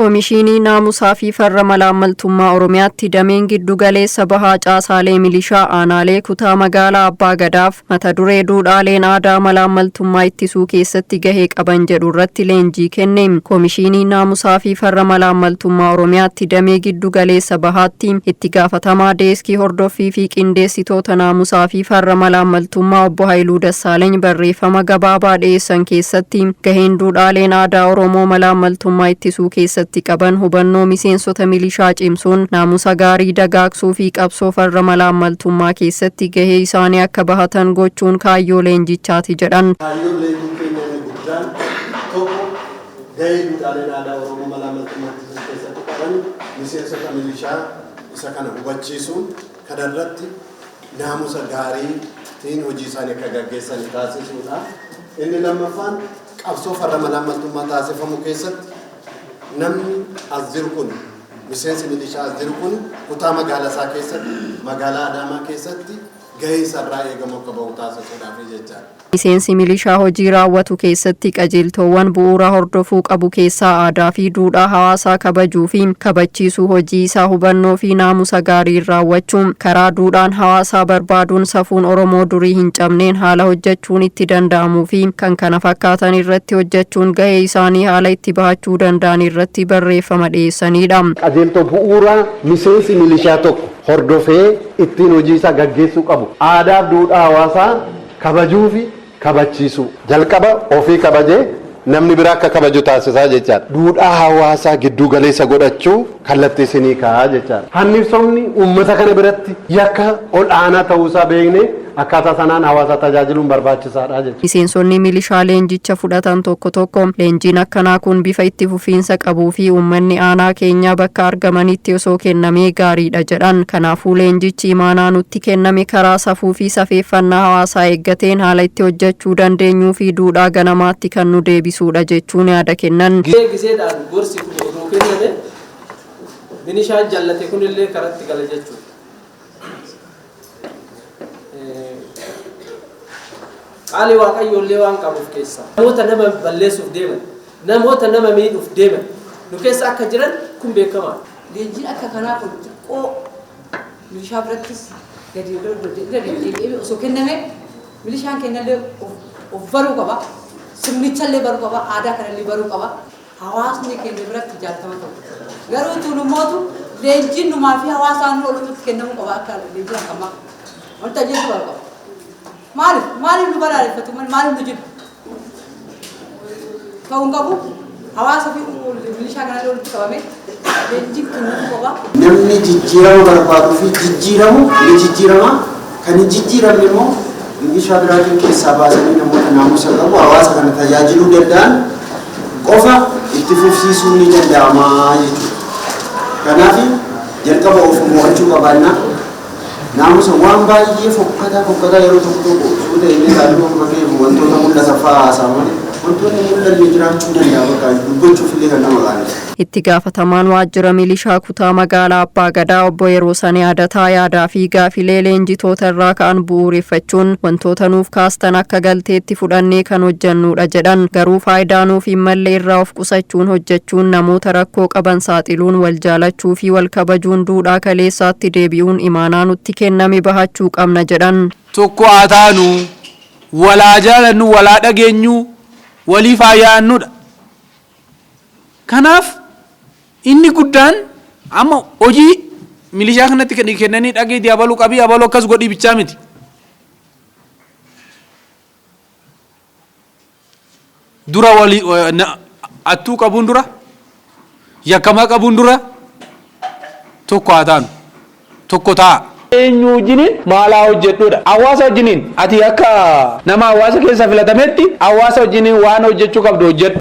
Koomishinii Naamusaa fi Farra Malaammaltummaa Oromiyaatti dameen giddu galeessa bahaa caasaalee milishaa aanaalee kutaa magaalaa Abbaa Gadaaf mata duree duudhaaleen aadaa malaammaltummaa ittisuu keessatti gahee qaban jedhu irratti leenjii kenne. Koomishinii Naamusaa fi Farra Malaammaltummaa Oromiyaatti damee giddu galeessa bahaatti itti gaafatamaa deeskii hordoffii fi qindeessitoota naamusaa fi farra malaammaltummaa obbo Haayiluu Dassaalany barreeffama gabaabaa dhiyeessan keessatti gaheen duudhaaleen aadaa Oromoo malaammaltummaa ittisuu keessatti qaban hubannoo miseensota milishaa cimsuun naamusa gaarii dagaagsuu fi qabsoo farra malaammaltummaa keessatti gahee isaanii akka bahatan gochuun kaayyoo leenjichaati jedhan. Kaayyoon leenjii keenya inni guddaan tokko gahee duudhaaleen aadaa Oromoo malaammaltummaa ittisuu keessatti qaban miseensota milishaa isa kana hubachiisuun kanarratti naamusa gaariitiin hojii isaanii akka gaggeessan taasisuudha. Inni lammaffaan qabsoo farra malaammaltummaa taasifamu keessatti namni as jiru kun, miseensi milishaa as jiru kun, kutaa magaalaa isaa keessatti, magaalaa Adaamaa keessatti gahee isarraa eegamu akka bahu taasisuudhaaf jechaadha. Miseensi milishaa hojii raawwatu keessatti qajeeltowwan bu'uuraa hordofuu qabu keessaa aadaa fi duudhaa hawaasaa kabajuu fi kabachiisuu, hojii isaa hubannoo fi naamusa gaariin raawwachuun, karaa duudhaan hawaasaa barbaaduun safuun Oromoo durii hin cabneen haala hojjechuun itti danda'amuu fi kan kana fakkaatan irratti hojjechuun gahee isaanii haala itti bahachuu danda'an irratti barreeffama dhiyeessanidha. Qajeeltoo bu'uuraa miseensi milishaa tokko hordofee ittiin hojii isaa gaggeessuu qabu aadaa fi duudhaa hawaasaa kabajuu fi kabachiisuu. Jalqaba ofii kabajee namni biraa akka kabaju taasisaa jechaadha. Duudhaa hawaasaa gidduu galeessa godhachuu kallattii isinii kaa'aa jechaadha. Hanni uummata kana biratti yakka ol aanaa ta'uusaa beeknee akkaataa sanaan hawaasa tajaajiluun barbaachisaadha jechuudha. Miseensonni milishaa leenjicha fudhatan tokko tokko leenjiin akkanaa kun bifa itti fufiinsa qabuu fi uummanni aanaa keenyaa bakka argamanitti osoo kennamee gaariidha jedhan. Kanaafuu leenjichi imaanaa nutti kenname karaa safuu fi safeeffannaa hawaasaa eeggateen haala itti hojjechuu dandeenyuu fi duudhaa ganamaatti kan nu deebisuudha jechuun yaada kennan. Gizeedhaan gorsi kun odoo kenname milishaan jallate kunillee karatti gala jechuudha. Qaali Waaqayyoollee waan qabuuf keessaa namoota nama balleessuuf deeman, namoota nama miidhuuf deeman nu keessa akka jiran kun beekamaadha. Leenjiin akka kanaa kun xiqqoo milishaa birattis gadi deddeebi'ee osoo kenname milishaan kennallee of baruu qaba. Sirnichallee baruu qaba. Aadaa kanallee baruu qaba. Hawaasni keenya biratti jaallatama ta'u. Garuu tuulummootu leenjiin numaa fi hawaasaan olumatti kennamuu qaba akka leenjiin akkamaa. Wanta jechuun baruu qaba. Maaliif maaliif nu balaaleffatu, maaliif nu jibbu? Ta'uu hin qabu. Hawaasa fi milishaa kanallee walitti qabame leenjiin kennamuu qaba. Namni jijjiirama barbaaduu fi jijjiiramu ni jijjiirama. Kan hin jijjiiramne immoo milishaa biraatiin keessaa baasanii namoota naamusa qabu hawaasa kana tajaajiluu danda'an qofa itti fufsiisuun ni danda'ama jechuudha. Kanaaf jalqaba of mo'achuu qabaannaa. Naamusa waan baay'ee fokkataa fokkataa yeroo tokko tokko suuta inni taa'anii ofuma keefu wantoota mul'atan fa'aa haasaa malee wantoonni mul'anne jiraachuu danda'a, bakka dubbachuuf illee kan nama qaanessu. Itti gaafatamaan waajjira milishaa kutaa magaalaa Abbaa Gadaa obbo Yeroo Sanii Adataa yaadaa fi gaafilee leenjitoota irraa ka'an bu'uureffachuun wantoota nuuf kaastan akka galteetti fudhannee kan hojjannudha jedhan. Garuu faayidaa nuuf hin malle irraa of qusachuun hojjechuun, namoota rakkoo qaban saaxiluun, wal jaalachuu fi wal kabajuun duudhaa kaleessaatti deebi'uun imaanaa nutti kenname bahachuu qabna jedhan. Tokko haa taanu, walaa jaalannu, walaa dhageenyu, waliif haa yaa'annudha. Kanaaf inni guddaan amma hojii milishaa kanatti kennanii dhageetii abaluu qabii abaluu akkas godhii bichaa miti. Dura walii attuu qabuun dura, yakkamaa qabuun dura, tokko haa taanu, tokko ta'a. Eenyu wajjiniin maalaa hojjedhudha. Hawaasa wajjiniin ati akka nama hawaasa keessa filatametti hawaasa wajjiniin waan hojjechuu qabdu hojjedhu.